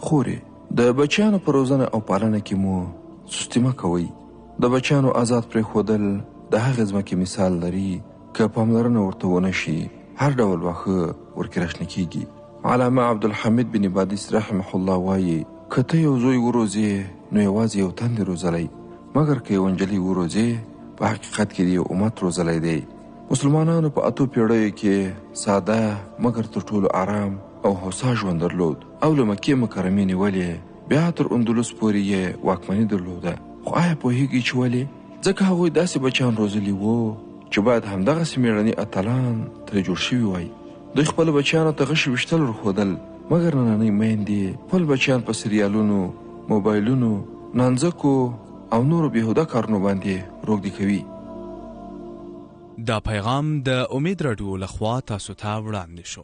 خورې! د بچیانو په روزنه او پالنه کې مو سستي مه کوئ. د بچیانو ازاد پرېښودل د هغې ځمکې مثال لري که پاملرنه ورته ونه شي هر ډول واښه ورکې راشنه کېږي. علامه عبدالحمید بن بادیس رحمه الله وايي، که ته یو زوی وروزې نو یوازې یو تن دې روزلی، مګر که یوه نجلۍ وروزې په حقیقت کې دې یو امت روزلی دی. مسلمانانو په اتو پېړیو کې ساده مګر تر ټولو ارام او هوسا ژوند درلود او له مکې مکرمې نیولې بیا تر اندلس پورې یې واکمني درلوده. خو آیا پوهېږئ چې ولې؟ ځکه هغوی داسې بچیان روزلي وو چې باید همدغسې مېړني اتلان ترې جوړ شوي وای. دوی خپلو بچیانو ته غشي ویشتل ورښودل، مګر نننۍ میندې خپل بچیان په سریالونو، موبایلونو، نانځکو او نورو بېهوده کارونو باندې روږدي کوي. دا پیغام د امید راډیو له خوا تاسو ته وړاندې شو.